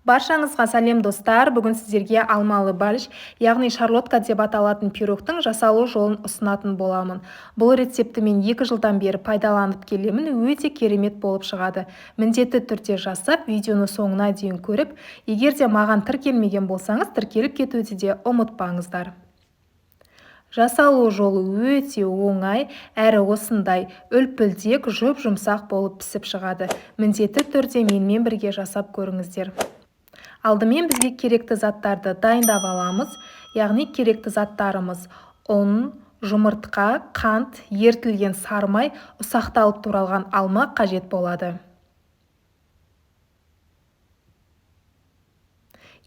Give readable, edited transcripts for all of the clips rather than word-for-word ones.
Баршаңызға сәлем, достар! Бүгін сіздерге алмалы борщ, яғни шарлотка деп аталатын пирогтың жасалу жолын ұсынатын боламын. Бұл рецептті мен 2 жылдан бері пайдаланып келемін, өте керемет болып шығады. Міндетті түрде жасап, видеоны соңына дейін көріп, егер де маған тіркелмеген болсаңыз, тіркеліп кетуді де ұмытпаңыздар. Жасалу жолы өте оңай, әрі осындай үлпілдек, жұп-жұмсақ болып пісіп шығады. Міндетті түрде менімен бірге жасап көріңіздер. Алдымен бізге керекті заттарды дайындап аламыз. Яғни керекті заттарымыз ұн, жұмыртқа, қант, ерітілген сары май, ұсақталып туралған алма қажет болады.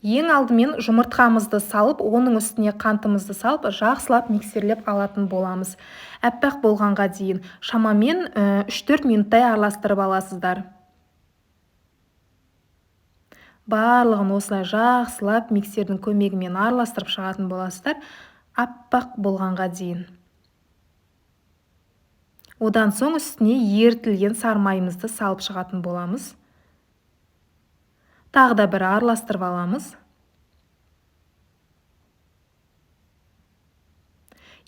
Ең алдымен жұмыртқамызды салып, оның үстіне қантымызды салып, жақсылап миксерлеп алатын боламыз. Әппақ болғанға дейін шамамен 3-4 минуттай араластырып аласыздар. Барлығын осылай жақсылап миксердің көмегімен араластырып шығатын боласыздар, аппақ болғанға дейін. Одан соң үстіне ерітілген сары майымызды салып шығатын боламыз. Тағы да бір араластырып аламыз.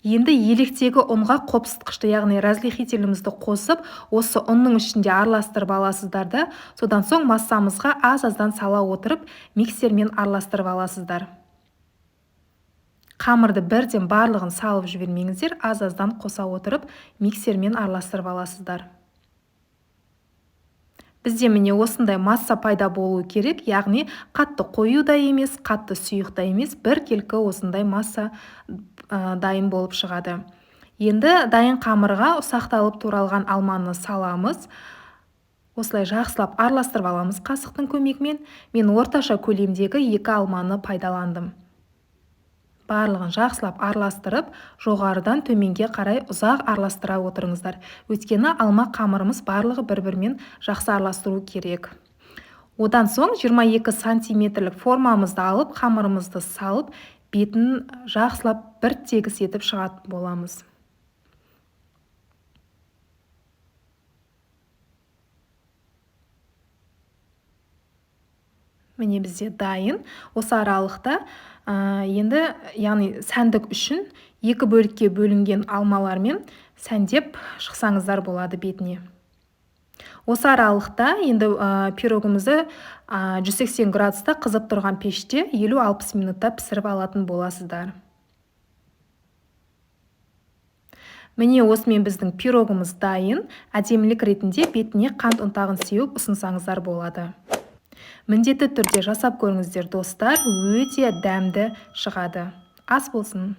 Енді електегі ұнға қопсытқышты, яғни разрыхлителімізді қосып, осы ұнның ішінде араластырып аласыздар да, содан соң массамызға аз-аздан сала отырып, миксермен араластырып аласыздар. Қамырды бірден барлығын салып жібермеңіздер, аз-аздан қоса отырып, миксермен араластырып аласыздар. Бізде міне осындай масса пайда болуы керек, яғни қатты қою да емес, қатты сұйық та емес, біркелкі осындай масса дайын болып шығады. Енді дайын қамырға ұсақталып туралған алманы саламыз. Осылай жақсылап араластырып аламыз қасықтың көмегімен. Мен орташа көлемдегі 2 алманы пайдаландым. Барлығын жақсылап араластырып, жоғарыдан төменге қарай ұзақ араластыра отырыңыздар. Өйткені алма қамырымыз барлығы бір-бірімен жақсы араластыру керек. Одан соң 22 сантиметрлік формамызды алып, қамырымызды салып, бетін жақсылап бір тегіс етіп шығатын боламыз. Міне бізде дайын. Осы аралықта енді, яғни сәндік үшін 2 бөлікке бөлінген алмалармен сәндеп шықсаңыздар болады бетіне. Осы аралықта енді пирогымызды 180 градуста қызып тұрған пеште 50-60 минутта пісіріп алатын боласыздар. Міне осымен біздің пирогымыз дайын. Әдемілік ретінде бетіне қант ұнтағын сеуіп ұсынсаңыздар болады. Міндетті түрде жасап көріңіздер, достар, өте дәмді шығады. Ас болсын.